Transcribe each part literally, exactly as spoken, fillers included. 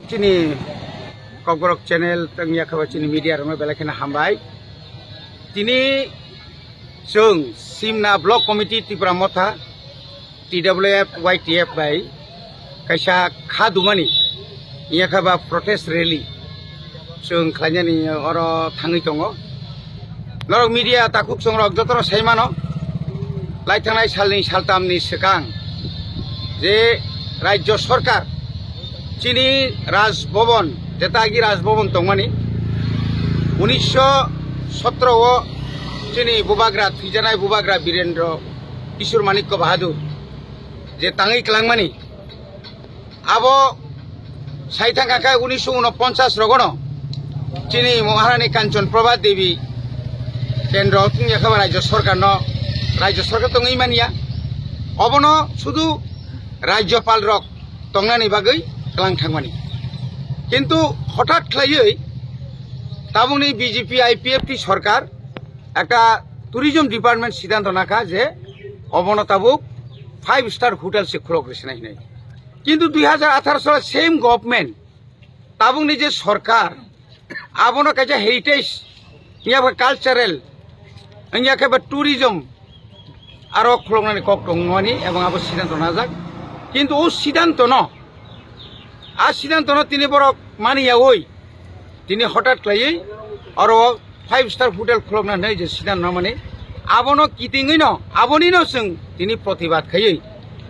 Chini Kokborok channel tangya khaba chini media rokno belai kheno hambai. Tini chwng Simna Block Committee Tipra Motha T W F Y T F bai kaisa kha dumani, iya kha ba protest rally chwng khlainani oro thangwi tongo. Norok media takhuk chongrok jotoro sai mano, lai thangnai salni saltamni swkang je Rajya Sarkar chini Raj Bhavan, jeta agi Raj Bhavan tongmani, unisho sotro o chini bubagra, thwijanai bubagra Birendra Kishore Manikya Bahadur je tangwi kwlangmani, abo sai thangkha khe unisho unoponchas rogono chini Maharani Kanchan Prabha Devi kendro tungya khe ba Rajya Sarkar no, Rajya Sarkar tongwi manya, obono sudu Rajyapal rok tongnani bagwi kwlang thangmani. Kintu hothat khlaiwi tabukni B J P I P F T sarkar ekta tourism department siddhanto nakha je obono tabuk five star hotel se khulok rwsinai hinwi. Kintu dui hajar atharo salo same government, tabukni je sarkar, abono kaisa heritage, wngya khe cultural, wngya khe ba tourism, aro khuloknani kok tongmani ebong abo siddhanto najak. Kintu o siddhantono, a siddhantono tini borok mani yaui, tini hothat khlaiwi oro five star hotel khulokna hinwi je siddhanto namani, abono kitingwino, abonino chwng tini protibad khaiwi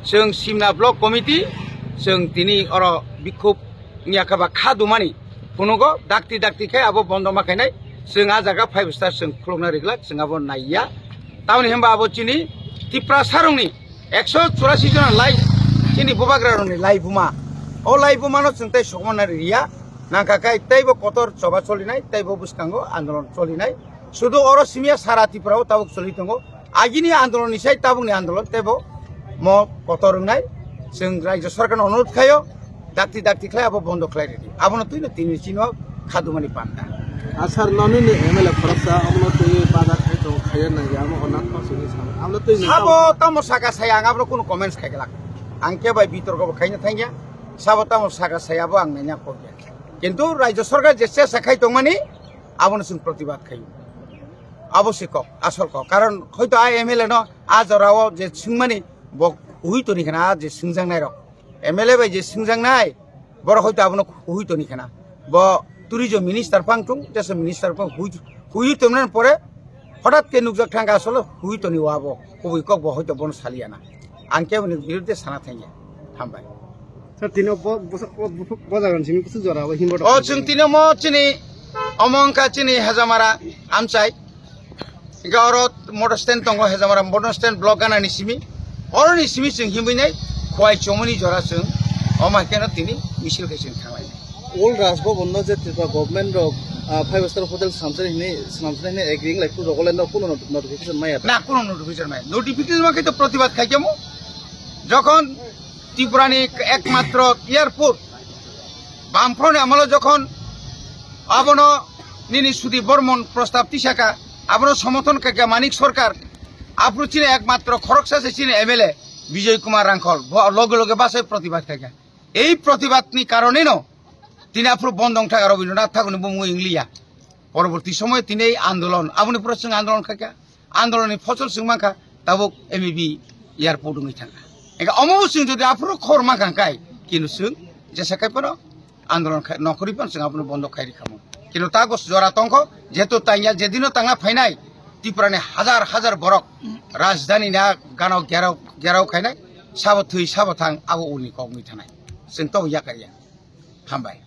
chwng Simna Block Committee, chwng tini oro bikhub wngya khe ba kha dumani phunugo, dakti dakti khe abo bondo ma khainai, chwng a jaga five star chwng khulokna riglak, chwng abo naiya. Tamoni hwnba abo chini Tiprasa rokni ekso churasi jona lai, chini bubagra rokni lai buma. O lai bumano chwng tei sokmana riya, nangkha khe teibo kotor choba cholinai, teibo bwskango andolon cholinai. Sudu oro simiya sara Tripura o tabuk choli tongo. Agini andolon ni sai tabukni andolon teibo mo kotor wngnai. Chwng Rajya Sarkar no onurodh khaio, dakti dakti khlai abo bondo khlai rwdi. Abono twino tini chino khadumani panda. A sir, nonini M L A khoroksa omono twi bazar khai tongo, khaiya nangya, amo honna thosini sabo. Abono twi nang sabo tamo saka saya, ang abono kuno comments khai glak. Ang khe bai bitorgo bo khaina thangya. Sabo tamo saka saya bo ang nanya kokya. Kintu Rajya Sarkar je chesta khai tongmani, abono chwng protibad khaio. Abo se kok, asol kok. Karon hoito a M L A no a jorao je swngmani bo hui toni khna, a je swngjaknai rok. M L A bai je swngjaknai, borok hoito abono hui toni khna. Bo tourism minister phang thung, jesa minister phang hui, hui tongmani pore hothat khe nukjak thangkha asol hui toni o abo. Kubui kok bo hoito bono saliya na. Ang khe boni birudde sana thangya. Hambai. Sir, tini o bo-, bo-, bo-, bo-, bo jaga ni simi kusu jora o himbo. O chwng tini omo chini omo wngkha chini Hejamara amchai. Hingke oro motor stand tongo, Hejamara motor stand block gana ni simi. Oro ni simi chwng himwi nai Khowai Chomoni jora chwng Omo hai kheno tini misil khe chwng thanglai. Old Raj Bhavan no je Tripura government rok, ah, five star hotel swnamjani hwnwi, swnamjani hwnwi agreeing lai phuru Rogoland no kuno not-, notification maya. Na, kuno notification maya. Notification ma khe to protibad khai kemo. Jokhon Tripura ni ekmatro airport Bamfront ni amolo jokhon abono nini Sudip Bormon prostab tisaka, abono somothon khaikha Manik Sarkar, aphuru chini ekmatro khoroksa se chini M L A Bijoy Kumar Rangkhol, bo loge loge bachai protibad khaikha. Ei protibad ni karoneno tini aphuru bondo wngthaka Rabindranath Thakur ni bumung wng liya. Poroborti somoy tini ei andolon, aboni pore chwng andolon khaikha. Andolon ni phosol chwng mankha, tabuk M A B airport wngwi thangkha. Engkha omo bo chwng jodi aphuru khor mankha kai, kinu chwng jesa kai phano andolon khai, nokhorwi phano chwng abono bondo khai rikha mo. Kinu tago jora tongkho, jehetu tangya, jedino tangna phainai, Tripura ni hajar hajar borok rajdhani na gano gerao, gerao khainai, sabo thwi, sabo thang, abo uni kok wngwi thanai. Chwng tobo yakarya. Hambai.